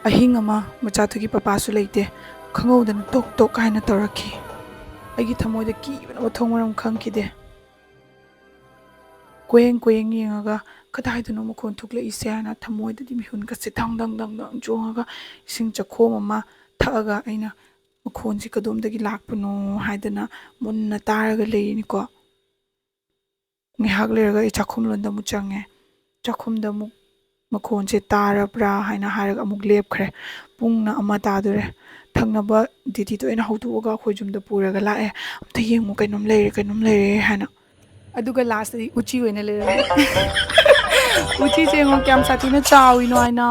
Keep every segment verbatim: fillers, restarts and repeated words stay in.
ꯑꯍꯤꯡ ꯑꯃ ꯃꯆꯥꯗꯨꯒꯤ ꯄꯄꯥꯁꯨ ꯂꯩꯇꯦ, ꯈꯪꯍꯧꯗꯅ ꯇꯣꯛ ꯇꯣꯛ ꯍꯥꯏꯅ ꯇꯧꯔꯛꯈꯤ꯫ ꯑꯩꯒꯤ ꯊꯃꯣꯏꯗ ꯀꯤꯕꯅ ꯃꯊꯣꯡ ꯃꯔꯝ ꯈꯪꯈꯤꯗꯦ꯫ ꯀꯣꯌꯦꯡ ꯀꯣꯌꯦꯡ ꯌꯦꯡꯉꯒ ꯀꯗꯥꯏꯗꯅꯣ ꯃꯈꯣꯟ ꯊꯣꯛꯂꯛꯏꯁꯦ ꯍꯥꯏꯅ ꯊꯃꯣꯏꯗꯗꯤ ꯃꯤꯍꯨꯟꯒꯁꯦ ꯗꯪ ꯗꯪ ꯗꯪ ꯗꯪ ꯆꯣꯡꯉꯒ ꯏꯁꯤꯡ ꯆꯈꯣꯝ ꯑꯃ ꯊꯛꯑꯒ ꯑꯩꯅ ꯃꯈꯣꯟꯁꯤ ꯀꯗꯣꯝꯗꯒꯤ ꯂꯥꯛꯄꯅꯣ ꯍꯥꯏꯗꯅ ꯃꯨꯟꯅ ꯇꯥꯔꯒ ꯂꯩꯔꯤꯅꯤꯀꯣ꯫ ꯉꯥꯏꯍꯥꯛ ꯂꯩꯔꯒ ꯑꯩ ꯆꯥꯛꯈꯨꯝꯂꯣꯝꯗ ꯑꯃꯨꯛ ꯆꯪꯉꯦ꯫ ꯆꯥꯛꯈꯨꯝꯗ ꯑꯃꯨꯛ ꯃꯈꯣꯟꯁꯦ ꯇꯥꯔꯕ꯭ꯔꯥ ꯍꯥꯏꯅ ꯍꯥꯏꯔꯒ ꯑꯃꯨꯛ ꯂꯦꯞꯈ꯭ꯔꯦ꯫ ꯄꯨꯡꯅ ꯑꯃ ꯇꯥꯗꯣꯔꯦ꯫ ꯊꯪꯅꯕ ꯗꯤꯗꯤꯗꯣ ꯑꯩꯅ ꯍꯧꯗꯣꯛꯑꯒ ꯑꯩꯈꯣꯏ ꯌꯨꯝꯗ ꯄꯨꯔꯒ ꯂꯥꯛꯑꯦ꯫ "ꯑꯝꯇ ꯌꯦꯡꯉꯨ, ꯀꯩꯅꯣꯝ ꯂꯩꯔꯦ, ꯀꯩꯅꯣꯝ ꯂꯩꯔꯦ" ꯍꯥꯏꯅ꯫ ꯑꯗꯨꯒ ꯂꯥꯁꯇꯗꯤ ꯎꯆꯤ ꯑꯣꯏꯅ ꯂꯩꯔꯝꯃꯦ꯫ ꯎꯆꯤꯁꯦ ꯌꯦꯡꯉꯣ ꯀꯌꯥꯝ ꯁꯥꯊꯤꯅ ꯆꯥꯎꯋꯤꯅꯣ ꯍꯥꯏꯅ꯫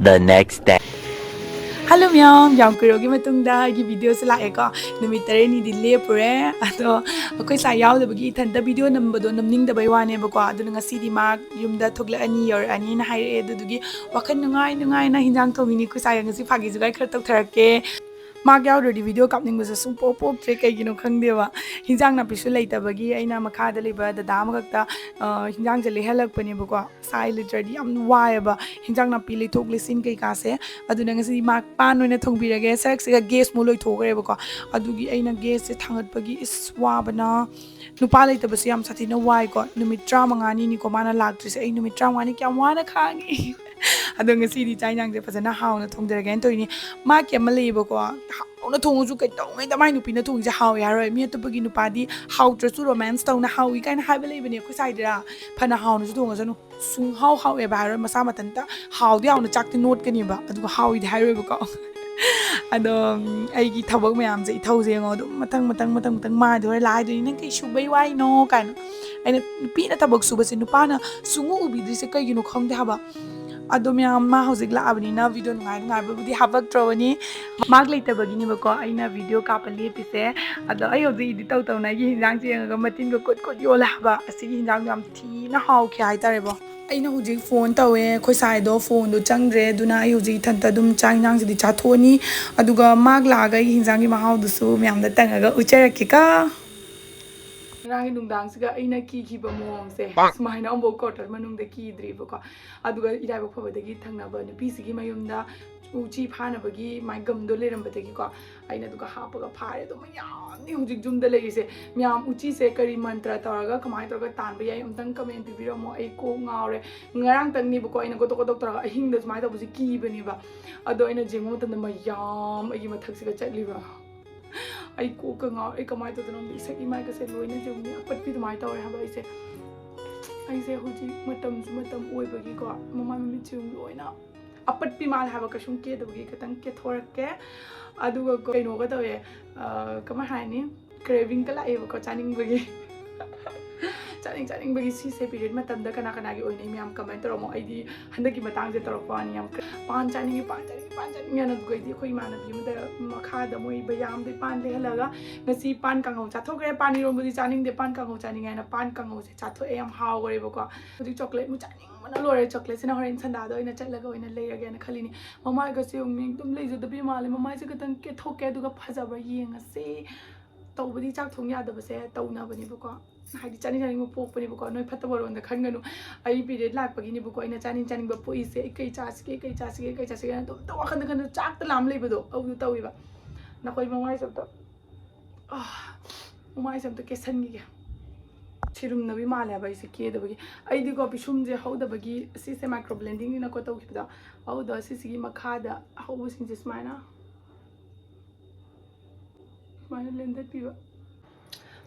The next day. ꯍꯜꯂꯣ ꯃꯌꯥꯝ, ꯌꯥꯝ ꯀꯨꯏꯔꯕꯒꯤ ꯃꯇꯨꯡꯗ ꯑꯩꯒꯤ ꯚꯤꯗꯤꯑꯣꯁꯦ ꯂꯥꯛꯑꯦꯀꯣ꯫ ꯅꯨꯃꯤꯠ ꯇꯔꯦꯠꯅꯤꯗꯤ ꯂꯦꯞꯄꯨꯔꯦ꯫ ꯑꯗꯣ ꯑꯩꯈꯣꯏ ꯁꯥꯏ ꯌꯥꯎꯗꯕꯒꯤ ꯏꯊꯟꯇ ꯚꯤꯗꯤꯑꯣ ꯅꯝꯕꯗꯣ ꯅꯝꯅꯤꯡꯗꯕꯩ ꯋꯥꯅꯦꯕꯀꯣ꯫ ꯑꯗꯨꯅ ꯉꯁꯤꯗꯤ ꯃꯥ ꯌꯨꯝꯗ ꯊꯣꯛꯂꯛꯑꯅꯤ, ꯌꯧꯔꯛꯑꯅꯤꯅ ꯍꯥꯏꯔꯛꯑꯦ꯫ ꯑꯗꯨꯗꯨꯒꯤ ꯋꯥꯈꯜ ꯅꯨꯡꯉꯥꯏ ꯅꯨꯡꯉꯥꯏꯅ ꯍꯤꯟꯖꯥꯡ ꯊꯣꯡꯉꯤꯅꯤ꯫ ꯑꯩꯈꯣꯏ ꯁꯥꯏꯒ ꯉꯁꯤ ꯐꯥꯒꯤ ꯖꯨꯒꯥꯏ ꯈꯔ ꯇꯧꯊꯔꯛꯀꯦ꯫ ꯃꯥ ꯌꯥꯎꯗ꯭ꯔꯗꯤ ꯚꯤꯗꯤꯑꯣ ꯀꯥꯞꯅꯤꯡꯕꯁꯦ ꯁꯨꯡꯄꯣꯛ ꯄꯣꯛꯇ꯭ꯔꯦ, ꯀꯩꯒꯤꯅꯣ ꯈꯪꯗꯦꯕ꯫ ꯍꯤꯟꯖꯥꯡ ꯅꯥꯄꯤꯁꯨ ꯂꯩꯇꯕꯒꯤ ꯑꯩꯅ ꯃꯈꯥꯗ ꯂꯩꯕ ꯗꯗꯥ ꯑꯃꯈꯛꯇ, ꯑ, ꯍꯤꯟꯖꯥꯡꯁꯦ ꯂꯩꯍꯜꯂꯛꯄꯅꯦꯕꯀꯣ꯫ ꯁꯥꯏ ꯂꯩꯇ꯭ꯔꯗꯤ ꯌꯥꯝ ꯋꯥꯏꯑꯦꯕ ꯍꯤꯟꯖꯥꯡ ꯅꯥꯄꯤ ꯂꯩꯊꯣꯛ ꯂꯩꯁꯤꯟ ꯀꯩꯀꯥꯁꯦ꯫ ꯑꯗꯨꯅ ꯉꯁꯤꯗꯤ ꯃꯥ ꯄꯥꯟ ꯑꯣꯏꯅ ꯊꯣꯡꯕꯤꯔꯒꯦ꯫ ꯁꯔꯛꯁꯤꯒ ꯒꯦꯁ ꯃꯨꯛ ꯂꯣꯏꯊꯣꯛꯈ꯭ꯔꯦꯕꯀꯣ꯫ ꯑꯗꯨꯒꯤ ꯑꯩꯅ ꯒꯦꯁꯁꯦ ꯊꯥꯡꯒꯠꯄꯒꯤ ꯏꯁ ꯋꯥꯕꯅ꯫ ꯅꯨꯄꯥ ꯂꯩꯇꯕꯁꯦ ꯌꯥꯝ ꯁꯥꯊꯤꯅ ꯋꯥꯏꯀꯣ꯫ ꯅꯨꯃꯤꯠ ꯇꯔꯥꯃꯉꯥꯅꯤꯅꯤꯀꯣ ꯃꯥꯅ ꯂꯥꯛꯇ꯭ꯔꯤꯁꯦ꯫ ꯑꯩ ꯅꯨꯃꯤꯠ ꯇꯔꯥꯃꯉꯥꯅꯤ ꯀꯌꯥꯝ ꯋꯥꯅ ꯈꯥꯡꯉꯤ꯫ ꯑꯗꯣ ꯉꯁꯤꯗꯤ ꯆꯥꯛ ꯍꯤꯟꯖꯥꯡꯁꯦ ꯐꯖꯅ ꯍꯥꯎꯅ ꯊꯣꯡꯖꯔꯒꯦꯅ ꯇꯧꯔꯤꯅꯤ꯫ ꯃꯥ ꯀꯩꯝꯃ ꯂꯩꯌꯦꯕꯀꯣ, ꯍꯥꯎꯅ ꯊꯣꯡꯉꯁꯨ ꯀꯩꯗꯧꯉꯩꯗ ꯃꯥꯏ ꯅꯨꯄꯤꯅ ꯊꯣꯡꯉꯤꯁꯦ ꯍꯥꯎꯋꯦ ꯍꯥꯏꯔꯣꯏ꯫ ꯃꯤ ꯑꯇꯣꯞꯄꯒꯤ ꯅꯨꯄꯥꯗꯤ ꯍꯥꯎꯇ꯭ꯔꯁꯨ ꯔꯣꯃꯥꯟꯁ ꯇꯧꯅ ꯍꯥꯎꯏ ꯀꯥꯏꯅ ꯍꯥꯏꯕ ꯂꯩꯕꯅꯦ ꯑꯩꯈꯣꯏ ꯁꯥꯏꯗꯔꯥ꯫ ꯐꯅ ꯍꯥꯎꯅꯁꯨ ꯊꯣꯡꯉꯁꯅꯨ, ꯁꯨꯡꯍꯥꯎ ꯍꯥꯎꯋꯦꯕ ꯍꯥꯏꯔꯣꯏ꯫ ꯃꯁꯥ ꯃꯊꯟꯇ ꯍꯥꯎꯗꯤ ꯍꯥꯎꯅ ꯆꯥꯛꯇꯤ ꯅꯣꯠꯀꯅꯦꯕ, ꯑꯗꯨꯒ ꯍꯥꯎꯏꯗꯤ ꯍꯥꯏꯔꯣꯏꯕꯀꯣ꯫ ꯑꯗꯣ, ꯎꯝ, ꯑꯩꯒꯤ ꯊꯕꯛ ꯃꯌꯥꯝꯁꯦ ꯏꯊꯧꯁꯦ ꯌꯦꯡꯉꯣ, ꯑꯗꯨꯝ ꯃꯊꯪ ꯃꯊꯪ ꯃꯊꯪ ꯃꯊꯪ ꯃꯥꯗꯤ ꯍꯣꯔꯦꯟ ꯂꯥꯛꯑꯦ ꯍꯥꯏꯗꯣꯏꯅꯤ, "ꯅꯪ ꯀꯩ ꯁꯨꯕꯩ ꯋꯥꯏꯅꯣ?" ꯀꯥꯏꯅ꯫ ꯑꯩꯅ, ꯅꯨꯄꯤꯅ ꯊꯕꯛ ꯁꯨꯕꯁꯦ ꯅꯨꯄꯥꯅ ꯁꯨꯡꯎ ꯎꯕꯤꯗ꯭ꯔꯤꯁꯦ ꯀꯩꯒꯤꯅꯣ ꯈꯪꯗꯦ ꯍꯥꯏꯕ꯫ ꯑꯗꯣ ꯃꯌꯥꯝ, ꯃꯥ ꯍꯧꯖꯤꯛ ꯂꯥꯛꯑꯕꯅꯤꯅ ꯚꯤꯗꯤꯑꯣ ꯅꯨꯡꯉꯥꯏ ꯅꯨꯡꯉꯥꯏꯕꯕꯨꯗꯤ ꯍꯥꯄꯛꯇ꯭ꯔꯕꯅꯤ꯫ ꯃꯥꯛ ꯂꯩꯇꯕꯒꯤꯅꯦꯕꯀꯣ ꯑꯩꯅ ꯚꯤꯗꯤꯑꯣ ꯀꯥꯞꯄ ꯂꯦꯞꯄꯤꯁꯦ꯫ ꯑꯗꯣ ꯑꯩ ꯍꯧꯖꯤꯛ ꯏꯗꯤꯠ ꯇꯧ ꯇꯧꯅ ꯑꯩꯒꯤ ꯍꯤꯟꯖꯥꯡꯁꯦ ꯌꯦꯡꯉꯒ ꯃꯆꯤꯟꯒ ꯀꯨꯠ ꯀꯨꯠ ꯌꯣꯜꯂꯦ ꯍꯥꯏꯕ꯫ ꯑꯁꯤꯒꯤ ꯍꯤꯟꯖꯥꯡꯗꯣ ꯌꯥꯝ ꯊꯤꯅ ꯍꯥꯎꯈꯤ ꯍꯥꯏꯇꯥꯔꯦꯕꯣ꯫ ꯑꯩꯅ ꯍꯧꯖꯤꯛ ꯐꯣꯟ ꯇꯧꯋꯦ, ꯑꯩꯈꯣꯏ ꯁꯥꯏꯗꯣ ꯐꯣꯟꯗꯣ ꯆꯪꯗ꯭ꯔꯦ, ꯑꯗꯨꯅ ꯑꯩ ꯍꯧꯖꯤꯛ ꯏꯊꯟꯇ ꯑꯗꯨꯝ ꯆꯥꯛ ꯍꯤꯟꯖꯥꯡꯁꯤꯗꯤ ꯆꯥꯊꯣꯛꯑꯅꯤ꯫ ꯑꯗꯨꯒ ꯃꯥꯛ ꯂꯥꯛꯑꯒ ꯑꯩꯒꯤ ꯍꯤꯟꯖꯥꯡꯒꯤ ꯃꯍꯥꯎꯗꯨꯁꯨ ꯃꯌꯥꯝꯗ ꯇꯪꯉꯒ ꯎꯠꯆꯔꯛꯀꯦꯀꯣ꯫ ꯉꯔꯥꯡꯒꯤ ꯅꯨꯡꯗꯥꯡꯁꯤꯒ ꯑꯩꯅ ꯀꯤꯈꯤꯕ ꯃꯑꯣꯡꯁꯦ ꯁꯨꯃꯥꯏꯅ ꯑꯃꯨꯛ ꯀ꯭ꯋꯥꯇꯔ ꯃꯅꯨꯡꯗ ꯀꯤꯗ꯭ꯔꯤꯕꯀꯣ꯫ ꯑꯗꯨꯒ ꯏꯔꯥꯏꯕꯛ ꯐꯕꯗꯒꯤ ꯊꯪꯅꯕ ꯅꯨꯄꯤꯁꯤꯒꯤ ꯃꯌꯨꯝꯗ ꯎꯆꯤ ꯐꯥꯅꯕꯒꯤ ꯃꯥꯏ ꯒꯝꯗꯣ ꯂꯩꯔꯝꯕꯗꯒꯤꯀꯣ, ꯑꯩꯅ ꯑꯗꯨꯒ ꯍꯥꯞꯄꯒ ꯐꯥꯔꯦ꯫ ꯑꯗꯣ ꯃꯌꯥꯝꯅꯤ ꯍꯧꯖꯤꯛ ꯌꯨꯝꯗ ꯂꯩꯔꯤꯁꯦ꯫ ꯃꯌꯥꯝ ꯎꯆꯤꯁꯦ ꯀꯔꯤ ꯃꯟꯇ꯭ꯔ ꯇꯧꯔꯒ ꯀꯃꯥꯏꯅ ꯇꯧꯔꯒ ꯇꯥꯟꯕ ꯌꯥꯏ, ꯑꯝꯇꯪ ꯀꯃꯦꯟ ꯄꯤꯕꯤꯔꯝꯃꯣ꯫ ꯑꯩ ꯀꯣꯛ ꯉꯥꯎꯔꯦ꯫ ꯉꯔꯥꯡꯇꯪꯅꯦꯕꯀꯣ ꯑꯩꯅ ꯒꯣꯇꯣꯛ ꯒꯣꯇꯣꯛ ꯇꯧꯔꯒ ꯑꯍꯤꯡꯗ ꯁꯨꯃꯥꯏꯅ ꯇꯧꯕꯁꯦ ꯀꯤꯕꯅꯦꯕ꯫ ꯑꯗꯣ ꯑꯩꯅ ꯌꯦꯡꯕ ꯃꯇꯝꯗ ꯃꯌꯥꯝ ꯑꯩꯒꯤ ꯃꯊꯛꯁꯤꯒ ꯆꯠꯂꯤꯕ꯫ ꯑꯩ ꯀꯣꯛꯀ ꯉꯥꯎꯔꯦ꯫ ꯑꯩ ꯀꯃꯥꯏꯅ ꯇꯧꯗꯣꯏꯅꯣ ꯈꯪꯗꯦ꯫ ꯏꯁꯛ ꯏꯃꯥꯏꯒꯁꯦ ꯂꯣꯏꯅ ꯌꯦꯡꯉꯦ꯫ ꯑꯄꯠꯄꯤ ꯑꯗꯨꯃꯥꯏꯅ ꯇꯧꯔꯦ ꯍꯥꯏꯕ ꯑꯩꯁꯦ꯫ ꯑꯩꯁꯦ ꯍꯧꯖꯤꯛ ꯃꯇꯝꯁꯨ ꯃꯇꯝ ꯑꯣꯏꯕꯒꯤꯀꯣ, ꯃꯃꯥꯏ ꯃꯃꯤꯠꯁꯦ ꯂꯣꯏꯅ ꯑꯄꯠꯄꯤ ꯃꯥꯜꯂꯦ ꯍꯥꯏꯕ꯫ ꯀꯩꯁꯨꯝ ꯀꯦꯗꯕꯒꯤ ꯈꯤꯇꯪ ꯀꯦꯊꯣꯔꯛꯀꯦ꯫ ꯑꯗꯨꯒ ꯀꯩꯅꯣꯒ ꯇꯧꯋꯦ, ꯑ, ꯀꯃꯥꯏ ꯍꯥꯏꯅꯤ, ꯀ꯭ꯔꯦꯚꯤꯡꯒ ꯂꯥꯛꯑꯦꯕꯀꯣ, ꯆꯥꯅꯤꯡꯕꯒꯤ꯫ ꯆꯥꯅꯤꯡ ꯆꯥꯅꯤꯡꯕꯒꯤ꯫ ꯁꯤꯁꯦ ꯄꯤꯔꯤꯌꯗ ꯃꯇꯝꯗ ꯀꯅꯥ ꯀꯅꯥꯒꯤ ꯑꯣꯏꯅꯩ ꯃꯌꯥꯝ ꯀꯃꯦꯟ ꯇꯧꯔꯝꯃꯣ꯫ ꯑꯩꯗꯤ ꯍꯟꯗꯛꯀꯤ ꯃꯇꯥꯡꯁꯦ ꯇꯧꯔꯛꯄ ꯋꯥꯅꯤ ꯌꯥꯝ꯫ ꯄꯥꯟ ꯆꯥꯅꯤꯡꯉꯤ, ꯄꯥꯟ ꯆꯥꯅꯤꯡꯉꯤ, ꯄꯥꯟ ꯆꯥꯅꯤꯡꯉꯤ ꯍꯥꯏꯅ꯫ ꯑꯗꯨꯒ ꯑꯩꯗꯤ ꯑꯩꯈꯣꯏ ꯏꯃꯥꯟꯅꯕꯤ ꯑꯃꯗ ꯃꯈꯥꯗ ꯃꯣꯏ ꯕꯌꯥꯝꯗꯩ ꯄꯥꯟ ꯂꯩꯍꯜꯂꯒ, ꯉꯁꯤ ꯄꯥꯟ ꯀꯥꯡꯉꯧ ꯆꯥꯊꯣꯛꯈ꯭ꯔꯦ꯫ ꯄꯥꯟ ꯏꯔꯣꯟꯕꯗꯤ ꯆꯥꯅꯤꯡꯗꯦ, ꯄꯥꯟ ꯀꯥꯡꯉꯧ ꯆꯥꯅꯤꯡꯉꯦ ꯍꯥꯏꯅ ꯄꯥꯟ ꯀꯥꯡꯉꯧꯁꯦ ꯆꯥꯊꯣꯛꯑꯦ꯫ ꯌꯥꯝ ꯍꯥꯎꯈ꯭ꯔꯦꯕꯀꯣ꯫ ꯍꯧꯖꯤꯛ ꯆꯣꯀ꯭ꯂꯦꯠ ꯃꯨꯛ ꯆꯥꯅꯤꯡꯕꯅ ꯂꯣꯏꯔꯦ꯫ ꯆꯣꯀ꯭ꯂꯦꯠꯁꯤꯅ ꯍꯣꯔꯦꯟ ꯁꯟꯗꯥꯗ ꯑꯣꯏꯅ ꯆꯠꯂꯒ ꯑꯣꯏꯅ ꯂꯩꯔꯒꯦꯅ ꯈꯜꯂꯤꯅꯤ꯫ ꯃꯃꯥꯏꯒꯁꯦ ꯌꯦꯡꯉꯨꯅꯦ, ꯑꯗꯨꯝ ꯂꯩꯖꯗꯕꯤ ꯃꯥꯜꯂꯦ꯫ ꯃꯃꯥꯏꯁꯦ ꯈꯤꯇꯪ ꯀꯦꯊꯣꯛꯀꯦ, ꯑꯗꯨꯒ ꯐꯖꯕ꯭ꯔꯥ ꯌꯦꯡꯉꯁꯤ꯫ ꯇꯧꯕꯗꯤ ꯆꯥꯛ ꯊꯣꯡ ꯌꯥꯗꯕꯁꯦ ꯇꯧꯅꯕꯅꯦꯕꯀꯣ꯫ ꯍꯥꯏꯗꯤ ꯆꯥꯅꯤꯡ ꯆꯥꯅꯤꯡꯕ ꯄꯣꯛꯄꯅꯦꯕꯀꯣ꯫ ꯅꯣꯏ ꯐꯠꯇꯕ ꯔꯣꯝꯗ ꯈꯟꯒꯅꯨ꯫ ꯑꯩ ꯄꯤꯔꯤꯌꯗ ꯂꯥꯛꯄꯒꯤꯅꯦꯕꯀꯣ ꯑꯩꯅ ꯆꯥꯅꯤꯡ ꯆꯥꯅꯤꯡꯕ ꯄꯣꯛꯏꯁꯦ꯫ ꯑꯩ ꯀꯩ ꯆꯥꯁꯤꯒꯦ, ꯀꯩ ꯆꯥꯁꯤꯒꯦ, ꯀꯩ ꯆꯥꯁꯤꯒꯦꯅ ꯑꯗꯨꯝ ꯋꯥꯈꯟꯗ ꯈꯟꯗ ꯆꯥꯛꯇ ꯂꯥꯝ ꯂꯩꯕꯗꯣ ꯑꯗꯨ ꯇꯧꯋꯦꯕ꯫ ꯅꯈꯣꯏ ꯃꯃꯥꯏꯁꯦ ꯑꯝꯇ, ꯑꯥ, ꯃꯃꯥꯏꯁꯦ ꯑꯝꯇ ꯀꯦꯁꯟꯈꯤꯒꯦ꯫ ꯁꯤꯔꯨꯝꯅꯕꯤ ꯃꯥꯜꯂꯦ ꯍꯥꯏꯕ ꯑꯩꯁꯦ ꯀꯦꯗꯕꯒꯤ꯫ ꯑꯩꯗꯤꯀꯣ ꯄꯤꯁꯨꯝꯁꯦ ꯍꯧꯗꯕꯒꯤ ꯁꯤꯁꯦ ꯃꯥꯏꯀ꯭ꯔꯣ ꯕ꯭ꯂꯦꯟꯗꯤꯡꯅꯤꯅꯀꯣ ꯇꯧꯈꯤꯕꯗꯣ꯫ ꯑꯗꯨꯗꯣ ꯁꯤꯁꯤꯒꯤ ꯃꯈꯥꯗ ꯑꯍꯧꯕꯁꯤꯡꯁꯦ ꯁꯨꯃꯥꯏꯅ, ꯁꯨꯃꯥꯏꯅ ꯂꯦꯟꯗꯠꯄꯤꯕ꯫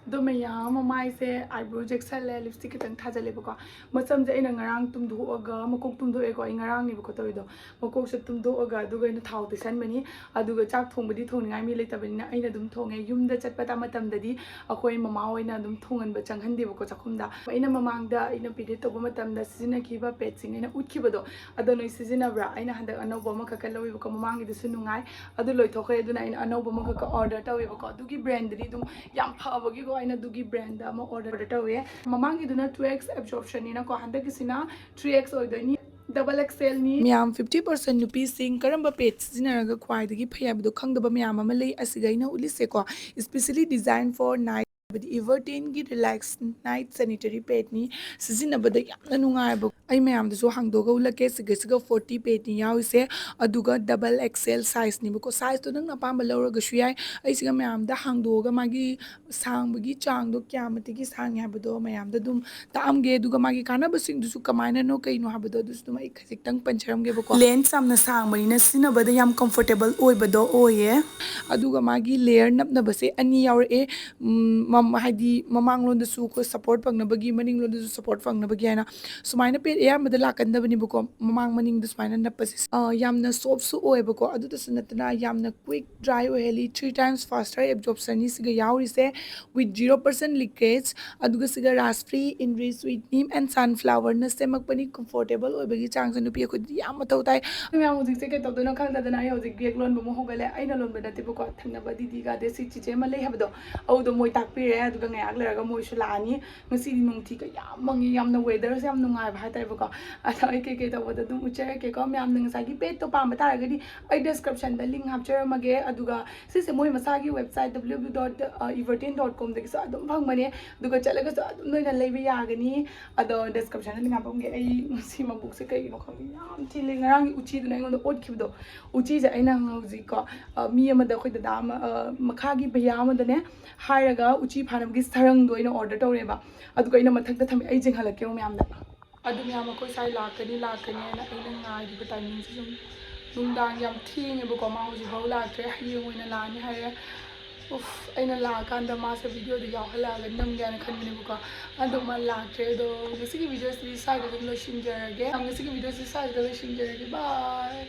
ꯑꯗꯣ ꯃꯌꯥꯝ ꯑꯃ ꯃꯥꯏꯁꯦ ꯑꯥꯏꯕ꯭ꯔꯣ ꯌꯦꯛꯁꯜꯂꯦ, ꯂꯤꯞꯁꯇꯤꯛ ꯈꯤꯇꯪ ꯊꯥꯖꯜꯂꯦꯕꯀꯣ꯫ ꯃꯆꯝꯁꯦ ꯑꯩꯅ ꯉꯔꯥꯡ ꯇꯨꯝꯊꯣꯛꯑꯒ, ꯃꯀꯣꯛ ꯇꯨꯝꯊꯣꯛꯑꯦꯀꯣ, ꯑꯩ ꯉꯔꯥꯡꯅꯦꯕꯀꯣ ꯇꯧꯔꯤꯗꯣ꯫ ꯃꯀꯣꯛꯁꯦ ꯇꯨꯝꯊꯣꯛꯑꯒ ꯑꯗꯨꯒ ꯑꯩꯅ ꯊꯥꯎ ꯇꯩꯁꯟꯕꯅꯤ꯫ ꯑꯗꯨꯒ ꯆꯥꯛ ꯊꯣꯡꯕꯗꯤ ꯊꯣꯡꯅꯤꯡꯉꯥꯏ ꯃꯤ ꯂꯩꯇꯕꯅꯤꯅ ꯑꯩꯅ ꯑꯗꯨꯝ ꯊꯣꯡꯉꯦ꯫ ꯌꯨꯝꯗ ꯆꯠꯄ ꯇ-, ꯃꯇꯝꯗꯗꯤ ꯑꯩꯈꯣꯏ ꯃꯃꯥ ꯍꯣꯏꯅ ꯑꯗꯨꯝ ꯊꯣꯡꯍꯟꯕ ꯆꯪꯍꯟꯗꯦꯕꯀꯣ ꯆꯥꯛꯈꯨꯝꯗ꯫ ꯑꯩꯅ ꯃꯃꯥꯡꯗ ꯑꯩꯅ ꯄꯤꯔꯤꯌꯗ ꯇꯧꯕ ꯃꯇꯝꯗ ꯁꯤꯖꯤꯟꯅꯈꯤꯕ ꯄꯦꯗꯁꯤꯡ ꯑꯩꯅ ꯎꯠꯈꯤꯕꯗꯣ, ꯑꯗꯣ ꯅꯣꯏ ꯁꯤꯖꯤꯟꯅꯕ꯭ꯔꯥ? ꯑꯩꯅ ꯍꯟꯗꯛ ꯑꯅꯧꯕ ꯑꯃꯈꯛꯀ ꯂꯧꯋꯦꯕꯀꯣ, ꯃꯃꯥꯡꯒꯤꯗꯨꯁꯨ ꯅꯨꯡꯉꯥꯏ꯫ ꯑꯗꯨ ꯂꯣꯏꯊꯣꯛꯈ꯭ꯔꯦ, ꯑꯗꯨꯅ ꯑꯩꯅ ꯑꯅꯧꯕ ꯑꯃꯈꯛꯀ ꯑꯣꯔꯗꯔ ꯇꯧꯋꯦꯕꯀꯣ꯫ ꯑꯗꯨꯒꯤ ꯕ꯭ꯔꯦꯟꯗꯗꯤ ꯑꯗꯨꯝ ꯌꯥꯝ ꯐꯕꯒꯤꯀꯣ ꯑꯩꯅ ꯑꯗꯨꯒꯤ ꯕ꯭ꯔꯦꯟꯗ ꯑꯃ ꯑꯣꯔꯗꯔ ꯇꯧꯋꯦ꯫ ꯃꯃꯥꯡꯒꯤꯗꯨꯅ two X absorptionꯅꯤꯅꯀꯣ, ꯍꯟꯗꯛꯀꯤꯁꯤꯅ three X ꯑꯣꯏꯗꯣꯏꯅꯤ, double XLꯅꯤ꯫ ꯃꯌꯥꯝ fifty percent ꯅꯨꯄꯤꯁꯤꯡ ꯀꯔꯝꯕ ꯄꯦꯗ ꯁꯤꯖꯤꯟꯅꯔꯒ ꯈ꯭ꯋꯥꯏꯗꯒꯤ ꯐꯩ ꯍꯥꯏꯕꯗꯣ ꯈꯪꯗꯕ ꯃꯌꯥꯝ ꯑꯃ ꯂꯩ꯫ ꯑꯁꯤꯗ ꯑꯩꯅ ꯎꯠꯂꯤꯁꯦꯀꯣ, specially design for night ꯍꯥꯏꯕꯗꯤ Everteenꯒꯤ Relax Night Sanitary Padꯅꯤ꯫ ꯁꯤꯖꯤꯟꯅꯕꯗ ꯌꯥꯝꯅ ꯅꯨꯡꯉꯥꯏꯕ꯫ ꯑꯩ ꯃꯌꯥꯝꯗꯁꯨ ꯍꯥꯡꯗꯣꯛꯑꯒ ꯎꯠꯂꯛꯀꯦ꯫ ꯁꯤꯒ ꯁꯤꯒ forty padꯅꯤ ꯌꯥꯎꯔꯤꯁꯦ, ꯑꯗꯨꯒ double XL sizeꯅꯦꯕꯀꯣ꯫ Sizeꯇꯣ ꯅꯪꯅ ꯑꯄꯥꯝꯕ ꯂꯧꯔꯒꯁꯨ ꯌꯥꯏ꯫ ꯑꯩꯁꯤꯒ ꯃꯌꯥꯝꯗ ꯍꯥꯡꯗꯣꯛꯑꯒ ꯃꯥꯒꯤ ꯁꯥꯡꯕꯒꯤ ꯆꯥꯡꯗꯣ ꯀꯌꯥ ꯃꯇꯤꯛꯀꯤ ꯁꯥꯡꯉꯦ ꯍꯥꯏꯕꯗꯣ ꯃꯌꯥꯝꯗ ꯑꯗꯨꯝ ꯇꯥꯛꯑꯝꯒꯦ꯫ ꯑꯗꯨꯒ ꯃꯥꯒꯤ ꯀꯥꯟꯅꯕꯁꯤꯡꯗꯨꯁꯨ ꯀꯃꯥꯏꯅꯅꯣ ꯀꯩꯅꯣ ꯍꯥꯏꯕꯗꯣ ꯑꯗꯨꯁꯨ ꯑꯗꯨꯝ ꯑꯩ ꯈꯖꯤꯛꯇꯪ ꯄꯟꯖꯔꯝꯒꯦꯕꯀꯣ꯫ Length ꯌꯥꯝꯅ ꯁꯥꯡꯕꯅꯤꯅ ꯁꯤꯖꯤꯟꯅꯕꯗ ꯌꯥꯝ comfortable ꯑꯣꯏꯕꯗꯣ ꯑꯣꯏꯌꯦ꯫ ꯑꯗꯨꯒ ꯃꯥꯒꯤ layer ꯅꯞꯅꯕꯁꯦ ꯑꯅꯤ ꯌꯥꯎꯔꯛꯑꯦ꯫ ꯎꯝ, ꯃꯝ-, ꯍꯥꯏꯗꯤ ꯃꯃꯥꯡꯂꯣꯝꯗꯁꯨ ꯑꯩꯈꯣꯏ support ꯐꯪꯅꯕꯒꯤ, ꯃꯅꯤꯡꯂꯣꯝꯗꯁꯨ support ꯐꯪꯅꯕꯒꯤ ꯍꯥꯏꯅ ꯁꯨꯃꯥꯏꯅ pad ꯑꯌꯥꯝꯕꯗ ꯂꯥꯛꯀꯟꯗꯕꯅꯤꯕꯀꯣ꯫ ꯃꯃꯥꯡ ꯃꯅꯤꯡꯗ ꯁꯨꯃꯥꯏꯅ ꯅꯞꯄꯁꯦ, ꯑ, ꯌꯥꯝꯅ softꯁꯨ ꯑꯣꯏꯌꯦꯕꯀꯣ꯫ ꯑꯗꯨꯗꯁꯨ ꯅꯠꯇꯅ ꯌꯥꯝꯅ quick dry ꯑꯣꯏꯍꯜꯂꯤ, three times faster absorptionꯅꯤ ꯁꯤꯒ ꯌꯥꯎꯔꯤꯁꯦ, with zero percent leakage꯫ ꯑꯗꯨꯒ ꯁꯤꯒ Raspberry enriched with neem and sunflowerꯅ ꯁꯦꯝꯃꯛꯄꯅꯤ꯫ Comfortable ꯑꯣꯏꯕꯒꯤ ꯆꯥꯡꯁꯦ ꯅꯨꯄꯤ ꯑꯩꯈꯣꯏꯗꯤ ꯌꯥꯝ ꯃꯊꯧ ꯇꯥꯏ꯫ ꯃꯌꯥꯝ ꯍꯧꯖꯤꯛꯁꯦ ꯀꯩ ꯇꯧꯗꯣꯏꯅꯣ ꯈꯪꯗꯗꯅ ꯑꯩ ꯍꯧꯖꯤꯛ bag ꯂꯣꯟꯕ ꯑꯃꯨꯛ ꯍꯧꯒꯠꯂꯦ꯫ ꯑꯩꯅ ꯂꯣꯟꯕ ꯅꯠꯇꯦꯕꯀꯣ, ꯊꯪꯅꯕ ꯗꯤꯗꯤꯒ ꯑꯗꯩ ꯁꯤ ꯆꯤꯆꯦ ꯑꯃ ꯂꯩ ꯍꯥꯏꯕꯗꯣ, ꯑꯗꯨꯗꯣ ꯃꯣꯏ ꯇꯥꯛꯄꯤꯔꯦ꯫ ꯑꯗꯨꯒ ꯉꯥꯏꯍꯥꯛ ꯂꯩꯔꯒ ꯃꯣꯏꯁꯨ ꯂꯥꯛꯑꯅꯤ꯫ ꯉꯁꯤꯗꯤ ꯅꯨꯡꯊꯤꯒ ꯌꯥꯝ ꯃꯪꯉꯤ, ꯌꯥꯝꯅ weatherꯁꯦ ꯌꯥꯝ ꯅꯨꯡꯉꯥꯏꯕ ꯍꯥꯏꯇꯥꯔꯦꯕꯀꯣ꯫ ꯑꯗꯣ ꯑꯩ ꯀꯩꯀꯩ ꯇꯧꯕꯗꯣ ꯑꯗꯨꯝ ꯎꯠꯆꯔꯛꯀꯦꯀꯣ꯫ ꯃꯌꯥꯝꯅ ꯉꯁꯥꯏꯒꯤ padꯇꯣ ꯄꯥꯝꯕ ꯇꯥꯔꯒꯗꯤ ꯑꯩ descriptionꯗ link ꯍꯥꯞꯆꯔꯝꯃꯒꯦ꯫ ꯑꯗꯨꯒ ꯁꯤꯁꯦ ꯃꯣꯏ ꯃꯁꯥꯒꯤ website www.everteen.comꯗꯒꯤꯁꯨ ꯑꯗꯨꯝ ꯐꯪꯕꯅꯦ꯫ ꯑꯗꯨꯒ ꯆꯠꯂꯒꯁꯨ ꯑꯗꯨꯝ ꯅꯣꯏꯅ ꯂꯩꯕ ꯌꯥꯒꯅꯤ꯫ ꯑꯗꯣ descriptionꯗ link ꯍꯥꯞꯄꯝꯒꯦ꯫ ꯑꯩ ꯉꯁꯤ ꯃꯕꯨꯛꯁꯦ ꯀꯩꯒꯤꯅꯣ ꯈꯪꯗꯦ ꯌꯥꯝ ꯊꯤꯜꯂꯤ꯫ ꯉꯔꯥꯡꯒꯤ ꯎꯆꯤꯗꯨꯅ ꯑꯩꯉꯣꯟꯗ ꯑꯣꯠꯈꯤꯕꯗꯣ꯫ ꯎꯆꯤꯁꯦ ꯑꯩꯅ ꯍꯧꯖꯤꯛꯀꯣ, ꯑ, ꯃꯤ ꯑꯃꯗ, ꯑꯩꯈꯣꯏ ꯗꯗꯥ ꯑꯃ, ꯑ, ꯃꯈꯥꯒꯤ ꯚꯩꯌꯥ ꯑꯃꯗꯅꯦ ꯍꯥꯏꯔꯒ ꯎꯆꯤ ꯐꯥꯅꯕꯒꯤ ꯁꯔꯪꯗꯣ ꯑꯩꯅ order ꯇꯧꯔꯦꯕ꯫ ꯑꯗꯨꯒ ꯑꯩꯅ ꯃꯊꯛꯇ ꯊꯝꯃꯦ꯫ ꯑꯩ ꯆꯤꯡꯍꯜꯂꯛꯀꯦ ꯃꯌꯥꯝꯗ꯫ ꯑꯗꯨ ꯃꯌꯥꯝ ꯑꯩꯈꯣꯏ ꯁ꯭ꯋꯥꯏ ꯂꯥꯛꯀꯅꯤ ꯂꯥꯛꯀꯅꯤ ꯍꯥꯏꯅ ꯑꯩꯅ ꯉꯥꯏꯔꯤꯕ timingꯁꯦ ꯁꯨꯝ ꯅꯨꯡꯗꯥꯡ ꯌꯥꯝ ꯊꯦꯡꯉꯦꯕꯀꯣ꯫ ꯃꯥ ꯍꯧꯖꯤꯛꯐꯥꯎ ꯂꯥꯛꯇ꯭ꯔꯦ꯫ ꯍꯌꯦꯡ ꯑꯣꯏꯅ ꯂꯥꯛꯑꯅꯤ ꯍꯥꯏꯔꯦ꯫ ꯎꯐ, ꯑꯩꯅ ꯂꯥꯛꯑꯀꯥꯟꯗ ꯃꯥꯁꯦ videoꯗ ꯌꯥꯎꯍꯜꯂꯛꯑꯒ ꯅꯝꯒꯦ ꯍꯥꯏꯅ ꯈꯟꯕꯅꯦꯕꯀꯣ꯫ ꯑꯗꯣ ꯃꯥ ꯂꯥꯛꯇ꯭ꯔꯦ꯫ ꯑꯗꯣ ꯉꯁꯤꯒꯤ videoꯁꯤꯗꯤ ꯁ꯭ꯋꯥꯏꯗ ꯑꯗꯨꯝ ꯂꯣꯏꯁꯤꯟꯖꯔꯒꯦ꯫ ꯉꯁꯤꯒꯤ videoꯁꯤꯗꯤ ꯁ꯭ꯋꯥꯏꯗ ꯂꯣꯏꯁꯤꯟꯖꯔꯒꯦ꯫ Bye꯫